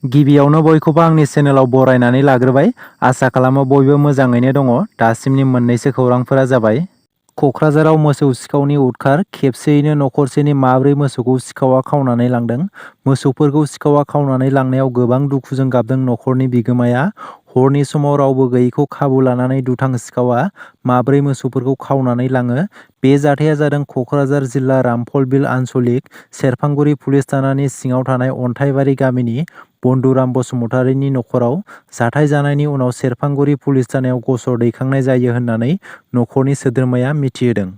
गिबियावनो बयखौबो आंनि चेनेलाव बरायनानै लाग्रोबाय। आसा खालामो बयबो मोजाङैनो दङ। दासिमनि मोननैसो खौरांफोरा जाबाय। क'क्राझाराव मोसौ सिखावनि उदखार, खेबसेयैनो नखरसेनि 4 मोसौखौ सिखावा खावनानै लांदों। मोसौफोरखौ सिखावा खावनानै लांनायाव गोबां दुखुजों गाबदों नखरनि बिगोमाया। हरनि समाव रावबो गैयैखौ खाबु लानानै दुथां सिखावा 4 मोसौफोरखौ खावनानै लाङो। बे जाथाया जादों क'क्राझार जिल्ला रामफलबिल आनसलिक सेरफांगुरि पुलिस थानानि सिङाव थानाय अन्थाइबारि गामिनि बन्दुराम बसुमतारिनि नखराव। जाथाय जानायनि उनाव सेरफांगुरि पुलिस थानायाव गसर दैखांनाय जायो होननानै नखरनि सोद्रोमाया मिथिहोदों।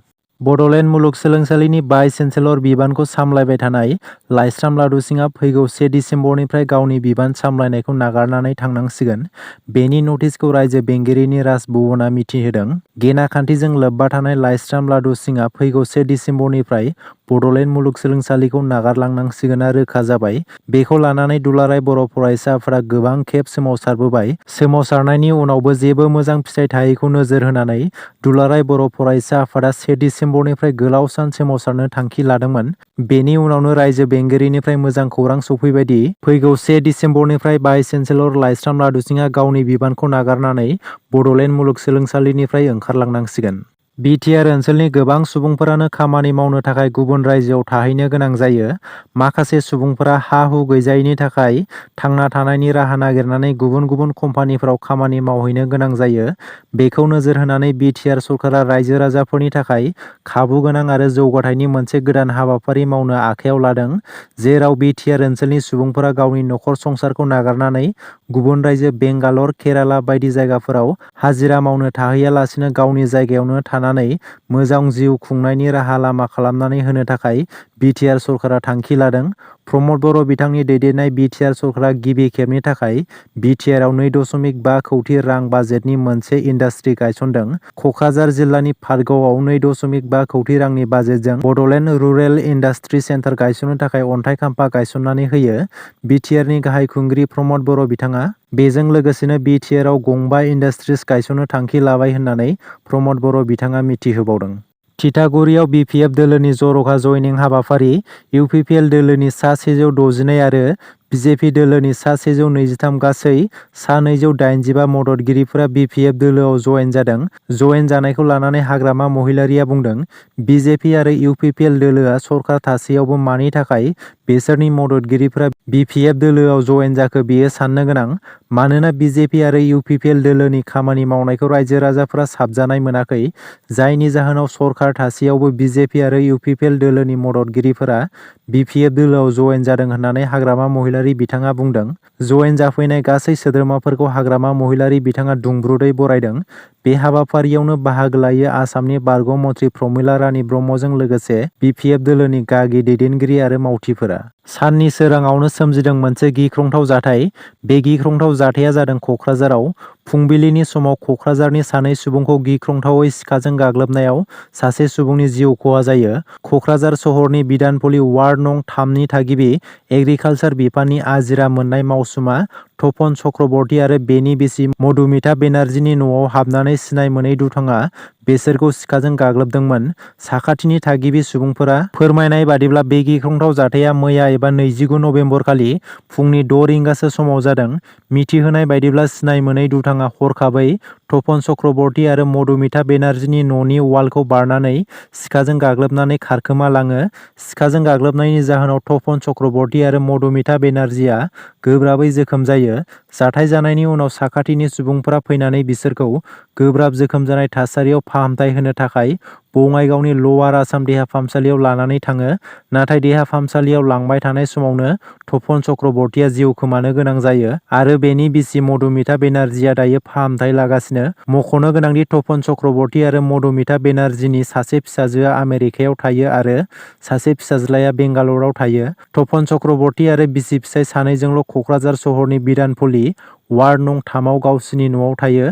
बड'लेण्ड मुलुगसोलोंसालिनि भाइस चेन्सेलर बिबानखौ सामलायबाय थानाय लाइस्राम लादुसिंआ फैगौ 1 दिसेम्बरनिफ्राय गावनि बिबान सामलायनायखौ नागारनानै थांनांसिगोन। बेनि नटिसखौ रायजो बेंगिरिनि राजभवनआ मिथिहोदों। गेना खान्थिजों लोब्बा थानाय लाइस्राम लादुसिंआ फैगौ 1 दिसेम्बरनिफ्राय बड'लेण्ड मुलुगसोलोंसालिखौ नागारलांनांसिगोनआ रोखा जाबाय। बेखौ लानानै दुलाराय बर' फरायसा आफादा गोबां खेब सोमावसारबोबाय। सोमावसारनायनि उनावबो जेबो मोजां फिथाइ थायैखौ नोजोर होनानै दुलाराय बर' फरायसा आफादा 1 दिसेम्बरनिफ्राय गोलाव सान सोमावसारनो थांखि लादोंमोन। बेनि उनावनो रायजो बेंगिरिनिफ्राय मोजां खौरां सफैबायदि फैगौ 1 दिसेम्बरनिफ्राय भाइस चेन्सेलर लाइस्राम लादुसिंआ गावनि बिबानखौ नागारनानै बड'लेण्ड मुलुगसोलोंसालिनिफ्राय ओंखारलांनांसिगोन। बिटिआर ओनसोलनि गोबां सुबुंफोरानो खामानि मावनो थाखाय गुबुन रायजोआव थाहैनो गोनां जायो। माखासे सुबुंफोरा हा-हु गैजायैनि थाखाय थांना थानायनि राहा नागिरनानै गुबुन गुबुन कम्पानिफोराव खामानि मावहैनो गोनां जायो। बेखौ नोजोर होनानै बिटिआर सरकारा रायजो राजाफोरनि थाखाय खाबु गोनां आरो जौगाथायनि मोनसे गोदान हाबाफारि मावनो आखायाव लादों, जेराव बिटिआर ओनसोलनि सुबुंफोरा गावनि नखर संसारखौ नागारनानै गुबुन रायजो बेंगालर, केराला बायदि जायगाफोराव हाजिरा मावनो थाहैयालासिनो गावनि जायगायावनो थानानै मोजां जिउ खुंनायनि राहा लामा खालामनानै होनो थाखाय बिटिआर सरकारा थांखि लादों। प्रमद बर' बिथांनि दैदेननाय बिटिआर सरकारा गिबि खेबनि थाखाय बिटिआरआव 2.5 कौटि रां बाजेटनि मोनसे इन्डास्ट्रि गायसनदों। क'क्राझार जिल्लानि पाटगावआव 2.5 कौटि रांनि बाजेटजों बड'लेण्ड रुरेल इन्डास्ट्रि सेन्टार गायसननो थाखाय अन्थाइ खाम्फा गायसननानै होयो। बिटिआरनि गाहाय खुंगिरि प्रमद बर' बिथाङा बेजों लोगोसेनो बिटिआरआव 2 इन्डास्ट्रिज गायसननो थांखि लाबाय होननानै प्रमद बर' बिथाङा मिथिहोबावदों। थिथागुरियाव बिपिएफ दोलोनि जर'खा जयनिं हाबाफारि, इउपिपिएल दोलोनि सा 162 आरो बिजेपि दोलोनि सा 123 गासै सा 285 मददगिरिफोरा बिपिएफ दोलोआव जयेन जादों। जयेन जानायखौ लानानै हाग्रामा महिलारिया बुंदों, बिजेपि आरो इउपिपिएल दोलोआ सरकार थासेयावबो मानि थाखाय बेसोरनि मददगिरिफोरा बिपिएफ दोलोआव जयेन जाखो बेयो साननो गोनां। मानोना बिजेपि आरो इउपिपिएल दोलोनि खामानि मावनायखौ रायजो राजाफोरा साबजानाय मोनाखै, जायनि जाहोनाव सरकार थासेयावबो बिजेपि आरो इउपिपिएल दोलोनि मददगिरिफोरा बिपिएफ दोलोआव जयेन जादों होननानै हाग्रामा महिलारि बिथाङा बुंदों। जयेन जाफैनाय गासै सोद्रोमाफोरखौ हाग्रामा महिलारि बिथाङा दुंब्रुदै बरायदों। बे हाबाफारियावनो बाहागो लायो आसामनि बारग' मन्थ्रि प्रमिला रानी ब्रह्मजों लोगोसे बिपिएफ दोलोनि गागि दैदेनगिरि आरो मावथिफोरा। साननि सोराङावनो सोमजिदों मोनसे गिख्रंथाव जाथाय। बे गिख्रंथाव जाथाया जादों क'क्राझाराव। फुंबिलिनि समाव क'क्राझारनि सानै सुबुंखौ गिख्रंथावै सिखाजों गाग्लोबनायाव सासे सुबुंनि जिउ खहा जायो। क'क्राझार सहरनि बिधानपल्ली वार्ड नं 3 नि थागिबि एग्रिकालसार बिफाननि आजिरा मोननाय मावसुमा तपन चक्रबर्ती आरो बेनि बिसि मधुमिता बेनार्जीनि न'आव हाबनानै सिनाय मोनै दुथांआ बेसोरखौ सिखाजों गाग्लोबदोंमोन। साखाथिनि थागिबि सुबुंफोरा फोरमायनाय बादिब्ला बे गिख्रंथाव जाथाया मैया एबा 29 नबेम्बर खालि फुंनि 6 रिंगासो समाव जादों। मिथिहोनाय बायदिब्ला सिनाय मोनै दुथांआ हरखाबै तपन चक्रबर्ती आरो मधुमिता बेनार्जीनि न'नि वालखौ बारनानै सिखाजों गाग्लोबनानै खारखोमालाङो। सिखाजों गाग्लोबनायनि जाहोनाव तपन चक्रबर्ती आरो मधुमिता बेनार्जीआ गोब्राबै जोखोम जायो। जाथाय जानायनि उनाव साखाथिनि सुबुंफोरा फैनानै बिसोरखौ गोब्राब जोखोम जानाय थासारियाव फाहामथाय होनो थाखाय बङाइगावनि लवार आसाम देहा फाहामसालियाव लानानै थाङो। नाथाय देहा फाहामसालियाव लांबाय थानाय समावनो तपन चक्रबर्तीया जिउ खोमानो गोनां जायो आरो बेनि बिसि मधुमिता बेनार्जीआ दायो फाहामथाय लागासिनो। मख'नो गोनांदि तपन चक्रबर्ती आरो मधुमिता बेनार्जीनि सासे फिसाजोआ आमेरिकायाव थायो आरो सासे फिसाज्लाया बेंगालराव थायो। तपन चक्रबर्ती आरो बिसि फिसाय सानैजोंल' क'क्राझार सहरनि बिधानपल्ली वार्ड नं 3 आव गावसिनि न'आव थायो,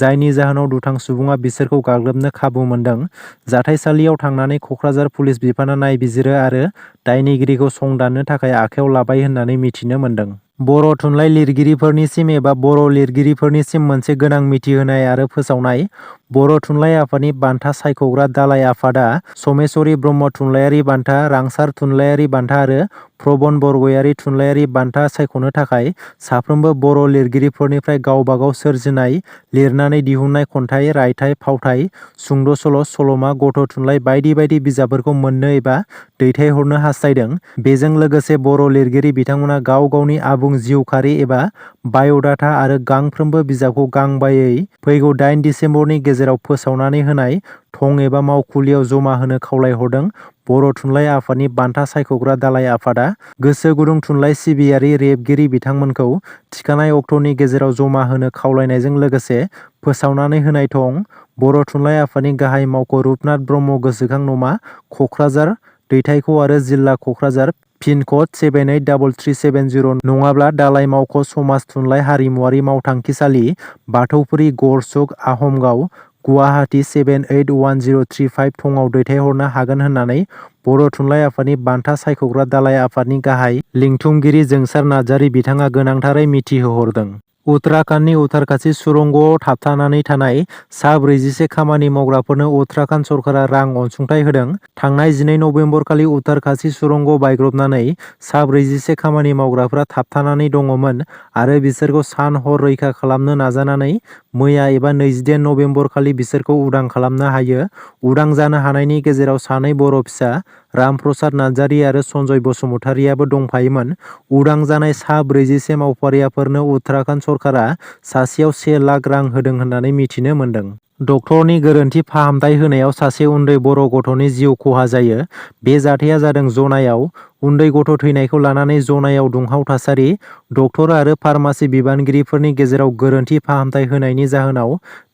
जायनि जाहोनाव दुथां सुबुङा बिसोरखौ गाग्लोबनो खाबु मोनदों। जाथायसालियाव थांनानै क'क्राझार पुलिस बिफाना नायबिजिरो आरो दायनिगिरिखौ संदाननो थाखाय आखायाव लाबाय होननानै मिथिनो मोन्दों। बर' थुनलाइ लिरगिरिफोरनिसिम एबा बर' लिरगिरिफोरनिसिम मोनसे गोनां मिथिहोनाय आरो फोसावनाय। बर' थुनलाइ आफादनि बान्था सायख'ग्रा दालाइ आफादा समेश्वरी ब्रह्म थुनलाइयारि बान्था, रांसार थुनलाइयारि बान्था आरो प्रबन बरगयारि थुनलाइयारि बान्था सायख'नो थाखाय साफ्रोमबो बर' लिरगिरिफोरनिफ्राय गावबा गाव सोरजिनाय लिरनानै दिहुननाय खन्थाइ, रायथाइ, फावथाइ, सुंद' सल', सल'मा, गथ' थुनलाइ बायदि बायदि बिजाबफोरखौ मोननो एबा दैथायहरनो हास्थायदों। बेजों लोगोसे बर' लिरगिरि बिथांमोना गाव गावनि आबुं जिउ खारि एबा बाय'डाटा आरो गांफ्रोमबो बिजाबखौ गांबायै फैगौ 8 डिसेम्बरनि गेजेराव फोसावनानै होनाय थं एबा मावखुलियाव जमा होनो खावलायहरदों। बर' थुनलाइ आफादनि बान्था सायख'ग्रा दालाइ आफादा गोसो गुदुं थुनलाइ सिबियारि रेबगिरि बिथांमोनखौ थिखानाय अक्ट'नि गेजेराव जमा होनो खावलायनायजों लोगोसे फोसावनानै होनाय थं बर' थुनलाइ आफादनि गाहाय मावख' रुपनाथ ब्रह्म गोसोखां न'मा, क'क्राझार दैथायख' आरो जिल्ला क'क्राझार पिन क'ड 783370 नङाब्ला दालाइ मावख' समाज थुनलाइ हारिमुवारि मावथांखिसालि, बाथौफुरि, गरसुक, आहमगाव, गुवाहाटी 781035 थंआव दैथायहरनो हागोन होननानै बर' थुनलाइ आफादनि बान्था सायख'ग्रा दालाइ आफादनि गाहाय लिंथुमगिरि जोंसार नार्जारी बिथाङा गोनांथारै मिथिहोहरदों। उत्तराखन्डनि उत्तरकाशी सुरंगआव थाबथानानै थानाय सा 41 खामानि मावग्राफोरनो उत्तराखन्ड सरकारा रां अनसुंथाइ होदों। थांनाय 12 नबेम्बरखालि उत्तरकाशी सुरंग बायग्रबनानै सा 41 खामानि मावग्राफोरा थाबथानानै दङमोन आरो बिसोरखौ सान-हर रैखा खालामनो नाजानानै मैया एबा 28 नबेम्बरखालि बिसोरखौ उदां खालामनो हायो। उदां जानो हानायनि गेजेराव सानै बर' फिसा रामप्रसाद नार्जारी आरो सन्जय बसुमतारियाबो दंफायोमोन। उदां जानाय सा 41 मावफारियाफोरनो उत्तराखन्ड सरकारा सासेयाव 1 लाख रां होदों होननानै मिथिनो मोन्दों। डक्टरनि गोरोन्थि फाहामथाय होनायाव सासे उन्दै बर' गथ'नि जिउ खहा जायो। बे जाथाया जादों जनायाव। उन्दै गथ' थैनायखौ लानानै जनायाव दुंहाव थासारि। डक्टर आरो फार्मासि बिबानगिरिफोरनि गेजेराव गोरोन्थि फाहामथाय होनायनि जाहोनाव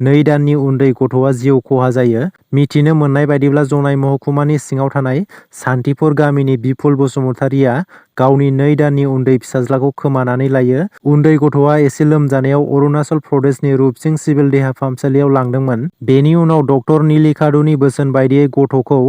2 दाननि उन्दै गथ'आ जिउ खहा जायो। मिथिनो मोननाय बायदिब्ला जनाय महकुमानि सिङाव थानाय सान्थिपुर गामिनि बिपुल बसुमतारिया गावनि 2 दाननि उन्दै फिसाज्लाखौ खोमानानै लायो। उन्दै गथ'आ एसे लोमजानायाव अरुणाचल प्रदेशनि रुपसिं सिभिल देहा फाहामसालियाव लांदोंमोन। बेनि उनाव डक्टर नीलिकादुनि बोसोन बायदियै गथ'खौ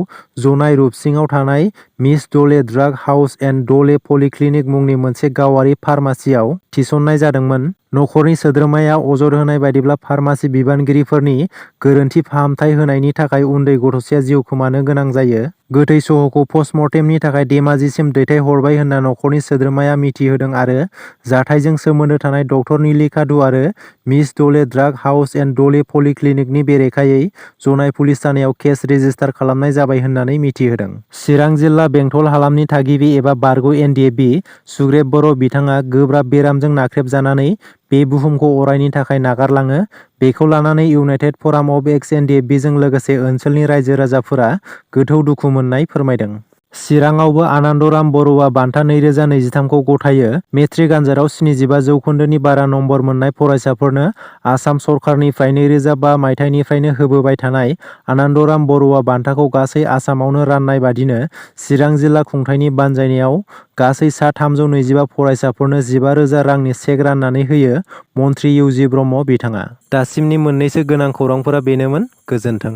जनाय रुपसिंआव थानाय मिस डले ड्राग हाउस एन्ड डले पलिक्लिनिक मुंनि मोनसे गावारि फार्मासियाव थिसननाय जादोंमोन। नखरनि सोद्रोमाया अजद होनाय बायदिब्ला फार्मासि बिबानगिरिफोरनि गोरोन्थि फाहामथाय होनायनि थाखाय उन्दै गथ'साया जिउ खोमानो गोनां जायो। गोथै सह'खौ पस्टमर्टेमनि थाखाय धेमाजिसिम दैथायहरबाय होनना नखरनि सोद्रोमाया मिथिहोदों आरो जाथायजों सोमोन्दो थानाय डक्टर नीलिकादु आरो मिस डले ड्राग हाउस एन्ड डले पलिक्लिनिकनि बेरेखायै जनाय पुलिस थानायाव केस रेजिस्टार खालामनाय जाबाय होननानै मिथिहोदों। चिरां जिल्ला बेंटल हालामनि थागिबि एबा बारग' एनडिएफबि सुग्रेब बर' बिथाङा गोब्राब बेरामजों नाख्रेबजानानै बे बुहुमखौ अरायनि थाखाय नागारलाङो। बेखौ लानानै इउनाइटेड फराम अफ एक्स एनडिएफबिजों लोगोसे ओनसोलनि रायजो राजाफोरा गोथौ दुखु मोननाय फोरमायदों। चिराङावबो आनन्दराम बरुवा बान्था 2023 खौ गथायो। मेट्रिक आनजादाव 75 जौखोन्दोनि बारा नम्बर मोननाय फरायसाफोरनो आसाम सरकारनिफ्राय 2005 मायथाइनिफ्रायनो होबोबाय थानाय आनन्दराम बरुवा बान्थाखौ गासै आसामावनो राननाय बादिनो चिरां जिल्ला खुंथायनि बानजायनायाव गासै सा 325 फरायसाफोरनो 15,000 रांनि चेक राननानै होयो मन्थ्रि इउजि ब्रह्म बिथाङा। दासिमनि मोननैसो गोनां खौरांफोरा बेनोमोन। गोजोन्थों।